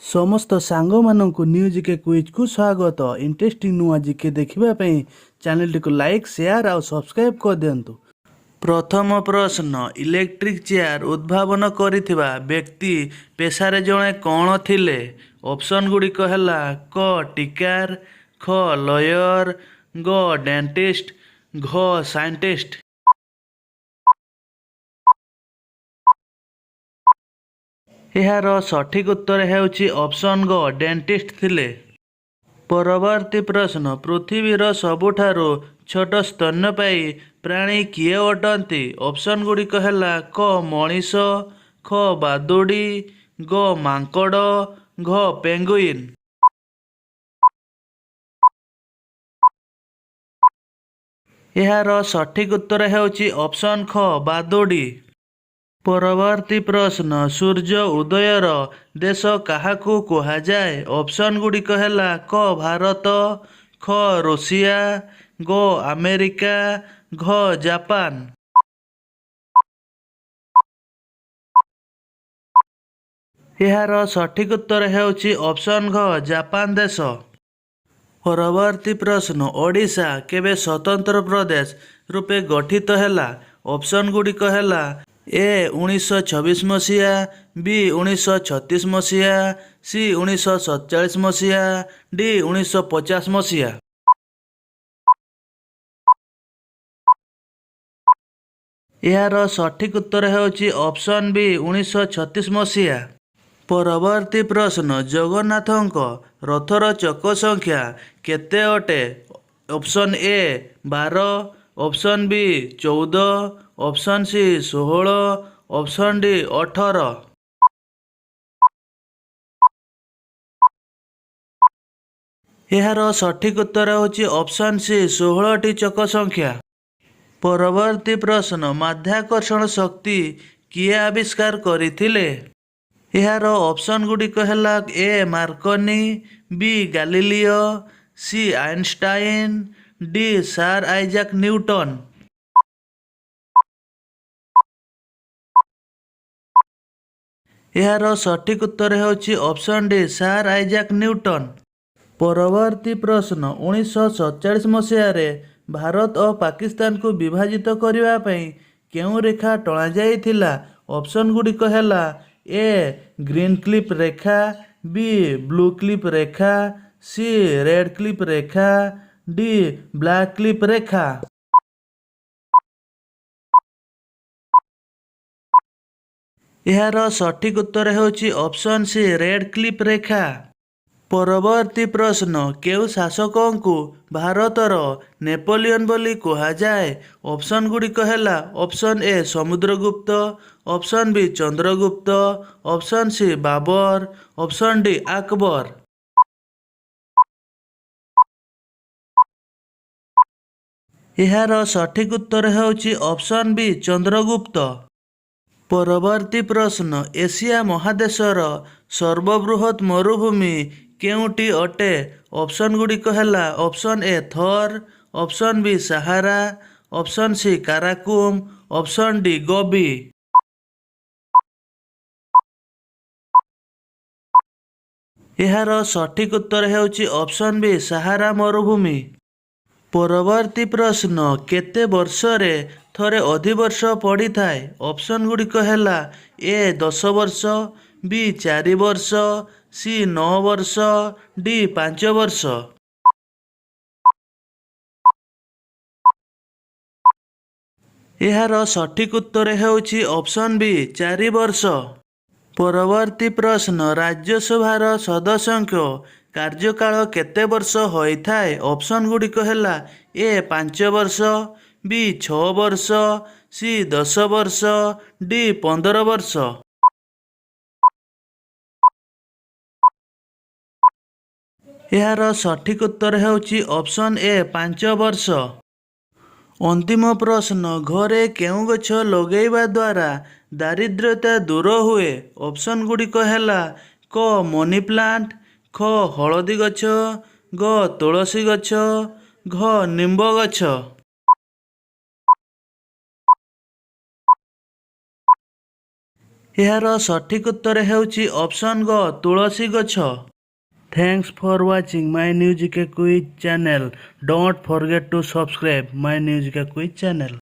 ସମସ୍ତ ସାଙ୍ଗମାନଙ୍କୁ new GK କୁଇଜକୁ ସ୍ୱାଗତ। ଇଣ୍ଟରେଷ୍ଟିଂ ନୂଆ ଜିକେ ଦେଖିବା ପାଇଁ ଚ୍ୟାନେଲଟିକୁ ଲାଇକ୍, ସେୟାର ଆଉ ସବସ୍କ୍ରାଇବ୍ କରିଦିଅନ୍ତୁ। ପ୍ରଥମ ପ୍ରଶ୍ନ, ଇଲେକ୍ଟ୍ରିକ୍ ଚେୟାର ଉଦ୍ଭାବନ କରିଥିବା ବ୍ୟକ୍ତି ପେଶାରେ ଜଣେ କ'ଣ ଥିଲେ? ଅପସନ୍ ଗୁଡ଼ିକ ହେଲା କ ଟିଙ୍କର, ଖ ଲୟର, ଗ ଡେଣ୍ଟିଷ୍ଟ, ଘ ସାଇଣ୍ଟିଷ୍ଟ। ଏହାର ସଠିକ୍ ଉତ୍ତର ହେଉଛି ଅପସନ୍ ଗ, ଡେଣ୍ଟିଷ୍ଟ ଥିଲେ। ପରବର୍ତ୍ତୀ ପ୍ରଶ୍ନ, ପୃଥିବୀର ସବୁଠାରୁ ଛୋଟ ସ୍ତନ୍ୟପାୟୀ ପ୍ରାଣୀ କିଏ ଅଟନ୍ତି? ଅପସନ୍ ଗୁଡ଼ିକ ହେଲା କ ମଣିଷ, ଖ ବାଦୁଡ଼ି, ଗ ମାଙ୍କଡ଼, ଘ ପେଙ୍ଗୁଇନ୍। ଏହାର ସଠିକ୍ ଉତ୍ତର ହେଉଛି ଅପସନ୍ ଖ, ବାଦୁଡ଼ି। ପରବର୍ତ୍ତୀ ପ୍ରଶ୍ନ, ସୂର୍ଯ୍ୟ ଉଦୟର ଦେଶ କାହାକୁ କୁହାଯାଏ? ଅପସନ୍ ଗୁଡ଼ିକ ହେଲା କ ଭାରତ, ଖ ରୁଷିଆ, ଗ ଆମେରିକା, ଘ ଜାପାନ। ଏହାର ସଠିକ୍ ଉତ୍ତର ହେଉଛି ଅପସନ୍ ଘ, ଜାପାନ ଦେଶ। ପରବର୍ତ୍ତୀ ପ୍ରଶ୍ନ, ଓଡ଼ିଶା କେବେ ସ୍ୱତନ୍ତ୍ର ପ୍ରଦେଶ ରୂପେ ଗଠିତ ହେଲା? ଅପସନ୍ ଗୁଡ଼ିକ ହେଲା ଏ 1926 ମସିହା, ବି 1936 ମସିହା, ସି 1947 ମସିହା, ଡି 1950 ମସିହା। ଏହାର ସଠିକ୍ ଉତ୍ତର ହେଉଛି ଅପସନ୍ ବି, 1936 ମସିହା। ପରବର୍ତ୍ତୀ ପ୍ରଶ୍ନ, ଜଗନ୍ନାଥଙ୍କ ରଥର ଚକ ସଂଖ୍ୟା କେତେ ଅଟେ? Option A 12, option B 14, option C 16, option D 18। ଏହାର ସଠିକ୍ ଉତ୍ତର ହେଉଛି ଅପସନ୍ ସି, 16ଟି ଚକ ସଂଖ୍ୟା। ପରବର୍ତ୍ତୀ ପ୍ରଶ୍ନ, ମାଧ୍ୟାକର୍ଷଣ ଶକ୍ତି କିଏ ଆବିଷ୍କାର କରିଥିଲେ? ଏହାର ଅପସନ୍ ଗୁଡ଼ିକ ହେଲା A Marconi, B Galileo, C Einstein, D sir Isaac Newton. ଏହାର ସଠିକ୍ ଉତ୍ତର ହେଉଛି option D, sir Isaac Newton. ପରବର୍ତ୍ତୀ ପ୍ରଶ୍ନ, 1947 ମସିହାରେ ଭାରତ ଓ ପାକିସ୍ତାନକୁ ବିଭାଜିତ କରିବା ପାଇଁ କେଉଁ ରେଖା ଟଣାଯାଇଥିଲା? ଅପସନ୍ ଗୁଡ଼ିକ ହେଲା ଏ ଗ୍ରୀନ୍ କ୍ଲିଫ୍ ରେଖା, ବି ବ୍ଲୁ କ୍ଲିଫ୍ ରେଖା, ସି ରେଡ୍ କ୍ଲିଫ୍ ରେଖା, ଡି ବ୍ଲାକ୍ କ୍ଲିଫ୍ ରେଖା। ଏହାର ସଠିକ୍ ଉତ୍ତର ହେଉଛି ଅପସନ୍ ସି, ରେଡ୍ କ୍ଲିଫ୍ ରେଖା। ପରବର୍ତ୍ତୀ ପ୍ରଶ୍ନ, କେଉଁ ଶାସକଙ୍କୁ ଭାରତର ନେପୋଲିୟନ ବୋଲି କୁହାଯାଏ? ଅପସନ୍ ଗୁଡ଼ିକ ହେଲା option A Samudragupta, option B Chandragupta, option C Babur, option D Akbar. ଏହାର ସଠିକ୍ ଉତ୍ତର ହେଉଛି ଅପସନ୍ ବି, ଚନ୍ଦ୍ରଗୁପ୍ତ। ପରବର୍ତ୍ତୀ ପ୍ରଶ୍ନ, ଏସିଆ ମହାଦେଶର ସର୍ବବୃହତ୍ ମରୁଭୂମି କେଉଁଟି ଅଟେ? ଅପସନ୍ ଗୁଡ଼ିକ ହେଲା option A Thar, option B Sahara, option C Karakum, option D Gobi. ଏହାର ସଠିକ୍ ଉତ୍ତର ହେଉଛି ଅପସନ୍ ବି, ସାହାରା ମରୁଭୂମି। ପରବର୍ତ୍ତୀ ପ୍ରଶ୍ନ, କେତେ ବର୍ଷରେ ଥରେ ଅଧିବର୍ଷ ପଡ଼ିଥାଏ? ଅପସନ୍ ଗୁଡ଼ିକ ହେଲା ଏ 10 ବର୍ଷ, ବି 4 ବର୍ଷ, ସି 9 ବର୍ଷ, ଡି 5 ବର୍ଷ। ଏହାର ସଠିକ୍ ଉତ୍ତର ହେଉଛି ଅପସନ୍ ବି, 4 ବର୍ଷ। ପରବର୍ତ୍ତୀ ପ୍ରଶ୍ନ, ରାଜ୍ୟସଭାର ସଦସ୍ୟଙ୍କ କାର୍ଯ୍ୟକାଳ କେତେ ବର୍ଷ ହୋଇଥାଏ? ଅପସନ୍ ଗୁଡ଼ିକ ହେଲା ଏ 5 ବର୍ଷ, ବି 6 ବର୍ଷ, ସି 10 ବର୍ଷ, ଡି 15 ବର୍ଷ। ଏହାର ସଠିକ୍ ଉତ୍ତର ହେଉଛି ଅପସନ୍ ଏ, 5 ବର୍ଷ। ଅନ୍ତିମ ପ୍ରଶ୍ନ, ଘରେ କେଉଁ ଗଛ ଲଗାଇବା ଦ୍ୱାରା ଦାରିଦ୍ର୍ୟତା ଦୂର ହୁଏ? ଅପସନ୍ ଗୁଡ଼ିକ ହେଲା କ ମନି ପ୍ଲାଣ୍ଟ, ଖ ହଳଦୀ ଗଛ, ଗ ତୁଳସୀ ଗଛ, ଘ ନିମ୍ବ ଗଛ। ଏହାର ସଠିକ୍ ଉତ୍ତର ହେଉଛି ଅପସନ୍ ଗ, ତୁଳସୀ ଗଛ। Thanks for watching my New GK Quiz channel. Don't forget to subscribe my New GK Quiz channel.